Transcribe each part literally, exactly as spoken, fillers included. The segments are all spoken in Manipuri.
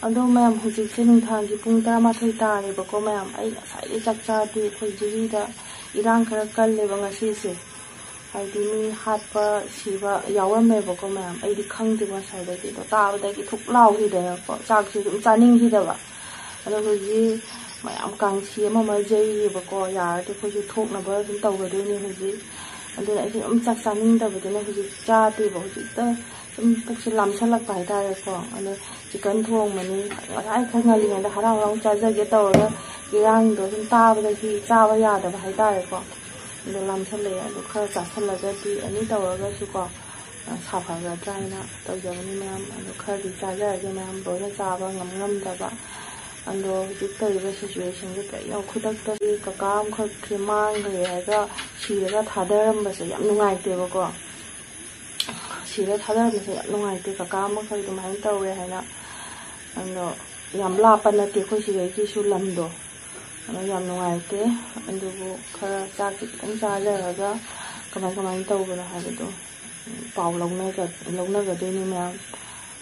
ꯑꯗꯣ ꯃꯌꯥꯝ, ꯍꯧꯖꯤꯛꯁꯦ ꯅꯨꯡꯗꯥꯡꯒꯤ ꯄꯨꯡ ꯇꯔꯥꯃꯥꯊꯣꯏ ꯇꯥꯔꯦꯕꯀꯣ ꯃꯌꯥꯝ꯫ ꯑꯩ ꯉꯁꯥꯏꯗꯩ ꯆꯥꯛ ꯆꯥꯗꯦ꯫ ꯑꯩꯈꯣꯏ ꯖꯤꯔꯤꯗ ꯏꯔꯥꯡ ꯈꯔ ꯀꯜꯂꯦꯕ ꯉꯁꯤꯁꯦ, ꯍꯥꯏꯗꯤ ꯃꯤ ꯍꯥꯠꯄ ꯁꯤꯕ ꯌꯥꯎꯔꯝꯃꯦꯕꯀꯣ ꯃꯌꯥꯝ꯫ ꯑꯩꯗꯤ ꯈꯪꯗꯦꯕ ꯉꯁꯥꯏꯗꯒꯤ, ꯑꯗꯣ ꯇꯥꯕꯗꯒꯤ ꯊꯨꯛ ꯂꯥꯎꯈꯤꯗꯅꯀꯣ ꯆꯥꯛꯁꯦ ꯑꯗꯨꯝ ꯆꯥꯅꯤꯡꯈꯤꯗꯕ꯫ ꯑꯗꯣ ꯍꯧꯖꯤꯛ ꯃꯌꯥꯝ ꯀꯥꯡꯁꯤ ꯑꯃ ꯑꯃ ꯌꯩꯔꯤꯕꯀꯣ, ꯌꯥꯔꯗꯤ ꯑꯩꯈꯣꯏꯁꯨ ꯊꯣꯛꯅꯕ ꯑꯗꯨꯝ ꯇꯧꯒꯗꯣꯏꯅꯦ ꯍꯧꯖꯤꯛ꯫ ꯑꯗꯨꯅ ꯑꯩꯁꯦ ꯑꯗꯨꯝ ꯆꯥꯛ ꯆꯥꯅꯤꯡꯗꯕꯗꯨꯅ ꯍꯧꯖꯤꯛ ꯆꯥꯗꯦꯕ꯫ ꯍꯧꯖꯤꯛꯇ ꯁꯨꯝ ꯄꯨꯛꯁꯦ ꯂꯥꯝꯁꯜꯂꯛꯄ ꯍꯥꯏꯇꯥꯔꯦꯀꯣ꯫ ꯑꯗꯣ ꯆꯤꯛꯀꯟ ꯊꯣꯡꯕꯅꯤ, ꯉꯁꯥꯏ ꯈꯔ ꯉꯜꯂꯤꯉꯩꯗ ꯍꯔꯥꯎ ꯍꯔꯥꯎ ꯆꯥꯖꯒꯦ ꯇꯧꯔꯒ ꯏꯔꯥꯡꯗꯣ ꯁꯨꯝ ꯇꯥꯕꯗꯒꯤ ꯆꯥꯕ ꯌꯥꯗꯕ ꯍꯥꯏꯇꯥꯔꯦꯀꯣ꯫ ꯑꯗꯣ ꯂꯥꯝꯁꯜꯂꯛꯑꯦ꯫ ꯑꯗꯣ ꯈꯔ ꯆꯥꯁꯜꯂꯒꯗꯤ ꯑꯅꯤ ꯇꯧꯔꯒꯁꯨꯀꯣ, ꯁꯥꯐꯒꯗ꯭ꯔꯥ ꯍꯥꯏꯅ ꯇꯧꯖꯕꯅꯤ ꯃꯌꯥꯝ꯫ ꯑꯗꯣ ꯈꯔꯗꯤ ꯆꯥꯖꯔꯒꯦ ꯃꯌꯥꯝ, ꯂꯣꯏꯅ ꯆꯥꯕ ꯉꯝ ꯉꯝꯗꯕ꯫ ꯑꯗꯣ ꯍꯧꯖꯤꯛ ꯇꯧꯔꯤꯕ ꯁꯤꯆꯨꯋꯦꯁꯟꯁꯦ ꯀꯩꯅꯣ, ꯈꯨꯗꯛꯇꯗꯤ ꯀꯀꯥ ꯑꯃꯈꯛꯁꯦ ꯃꯥꯡꯈ꯭ꯔꯦ ꯍꯥꯏꯔꯒ ꯁꯤꯔꯒ ꯊꯥꯗꯔꯝꯕꯁꯦ ꯌꯥꯝ ꯅꯨꯡꯉꯥꯏꯇꯦꯕꯀꯣ꯫ ꯁꯤꯔ ꯊꯥꯗꯔꯝꯕꯁꯦ ꯌꯥꯝ ꯅꯨꯡꯉꯥꯏꯇꯦ꯫ ꯀꯀꯥ ꯑꯃꯈꯛ ꯑꯗꯨꯃꯥꯏꯅ ꯇꯧꯔꯦ ꯍꯥꯏꯅ꯫ ꯑꯗꯣ ꯌꯥꯝ ꯂꯥꯞꯄ ꯅꯠꯇꯦ ꯑꯩꯈꯣꯏ ꯁꯤꯗꯒꯤꯁꯨ ꯂꯝꯗꯣ꯫ ꯑꯗꯣ ꯌꯥꯝ ꯅꯨꯡꯉꯥꯏꯇꯦ꯫ ꯑꯗꯨꯕꯨ ꯈꯔ ꯆꯥꯛꯁꯦ ꯈꯤꯇꯪ ꯆꯥꯖꯔꯒ ꯀꯃꯥꯏ ꯀꯃꯥꯏꯅ ꯇꯧꯕꯅꯣ ꯍꯥꯏꯕꯗꯣ ꯄꯥꯎ ꯂꯧꯅꯒ-, ꯂꯧꯅꯒꯗꯣꯏꯅꯤ ꯃꯌꯥꯝ꯫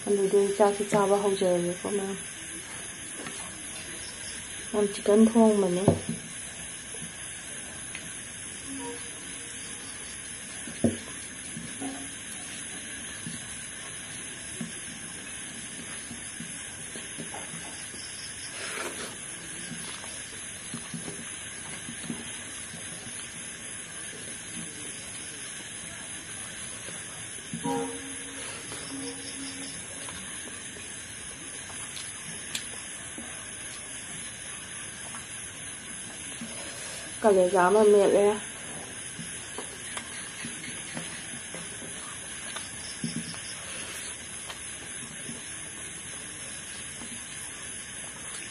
ꯑꯗꯨꯗꯤ ꯑꯩ ꯆꯥꯛꯁꯦ ꯆꯥꯕ ꯍꯧꯖꯔꯒꯦꯀꯣ ꯃꯌꯥꯝ꯫ ꯃꯌꯥꯝ ꯆꯤꯛꯀꯟ ꯊꯣꯡꯕꯅꯦ꯫ ꯀꯂꯦꯖꯥ ꯑꯃ ꯃꯦꯠꯂꯦ꯫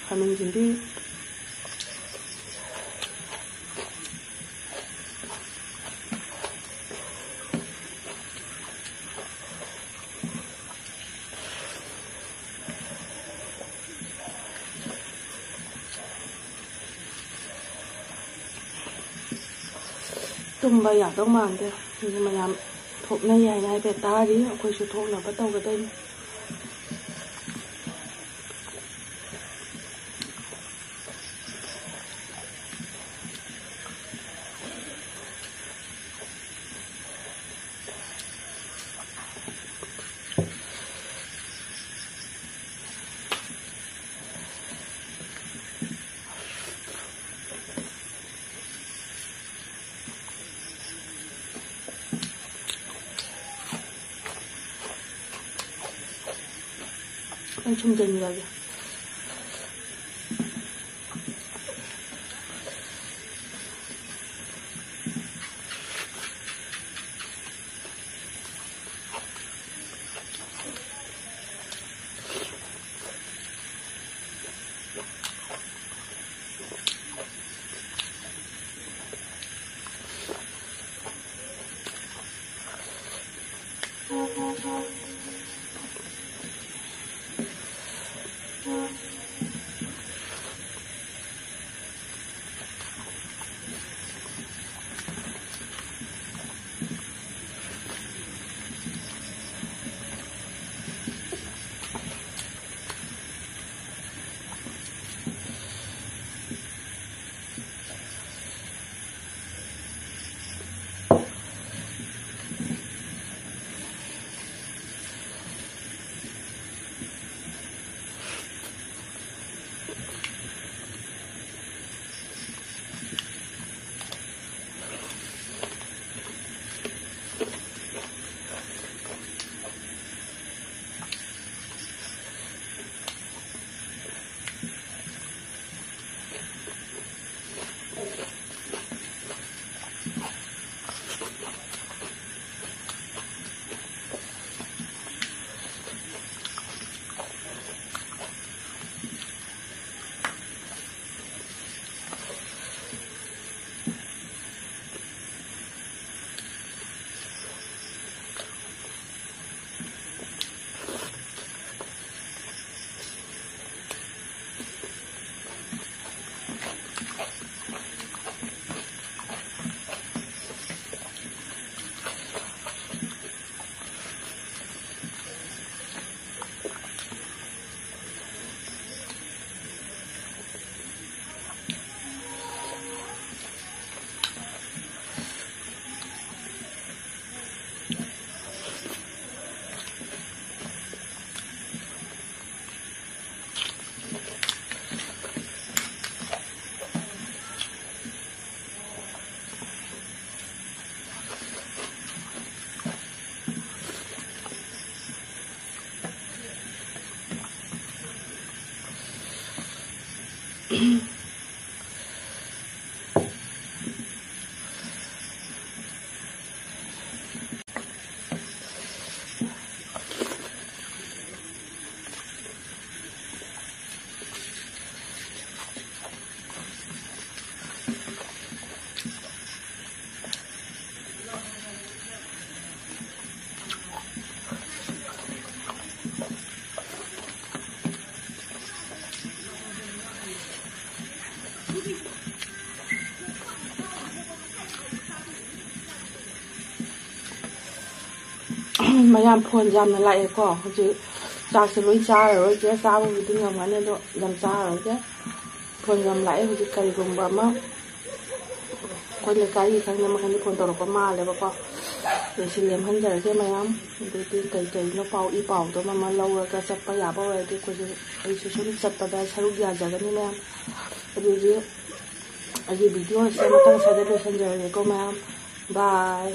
ꯈꯥꯃꯦꯟ ꯁꯤꯟꯕꯤ꯫ ꯇꯨꯝꯕ ꯌꯥꯗꯧ ꯃꯥꯟꯗꯦ꯫ ꯃꯤ ꯃꯌꯥꯝ ꯊꯣꯛꯅꯩ ꯍꯥꯏꯅ ꯍꯥꯏꯐꯦꯠ ꯇꯥꯔꯤ꯫ ꯑꯩꯈꯣꯏꯁꯨ ꯊꯣꯛꯅꯕ ꯇꯧꯒꯗꯣꯏꯅꯤ꯫ ꯁꯨꯝꯖꯟꯈ꯭ꯔꯒꯦ꯫ ꯃꯌꯥꯝ ꯐꯣꯟ ꯌꯥꯝꯅ ꯂꯥꯛꯑꯦꯀꯣ꯫ ꯍꯧꯖꯤꯛ ꯆꯥꯛꯁꯦ ꯂꯣꯏ ꯆꯥꯔꯔꯣꯏꯒꯦ꯫ ꯆꯥꯕꯕꯨꯗꯤ ꯉꯝꯒꯅꯤ, ꯑꯗꯣ ꯌꯥꯝ ꯆꯥꯔꯔꯣꯏꯒꯦ꯫ ꯐꯣꯟ ꯌꯥꯝ ꯂꯥꯛꯑꯦ ꯍꯧꯖꯤꯛ꯫ ꯀꯔꯤꯒꯨꯝꯕ ꯑꯃ ꯑꯩꯈꯣꯏ ꯂꯩꯀꯥꯏꯒꯤ ꯈꯪꯗꯦ ꯑꯃ ꯈꯪꯗꯦ ꯐꯣꯟ ꯇꯧꯔꯛꯄ ꯃꯥꯜꯂꯦꯕꯀꯣ꯫ ꯑꯗꯨ ꯁꯤ ꯂꯦꯝꯍꯟꯖꯔꯒꯦ ꯃꯌꯥꯝ꯫ ꯑꯗꯨꯗꯤ ꯀꯩ ꯀꯩꯅꯣ ꯄꯥꯎ ꯏ ꯄꯥꯎꯗꯣ ꯑꯃ ꯑꯃ ꯂꯧꯔꯒ ꯆꯠꯄ ꯌꯥꯕ ꯑꯣꯏꯔꯗꯤ ꯑꯩꯈꯣꯏꯁꯨ, ꯑꯩꯁꯨ ꯁꯨꯝ ꯆꯠꯄꯗ ꯁꯔꯨꯛ ꯌꯥꯖꯒꯅꯤ ꯃꯌꯥꯝ꯫ ꯑꯗꯨꯗꯤ ꯑꯩꯒꯤ ꯚꯤꯗꯤꯑꯣꯁꯦ ꯃꯇꯥꯡ ꯁ꯭ꯋꯥꯏꯗ ꯂꯣꯏꯁꯤꯟꯖꯔꯒꯦꯀꯣ ꯃꯌꯥꯝ꯫ ꯕꯥꯏ꯫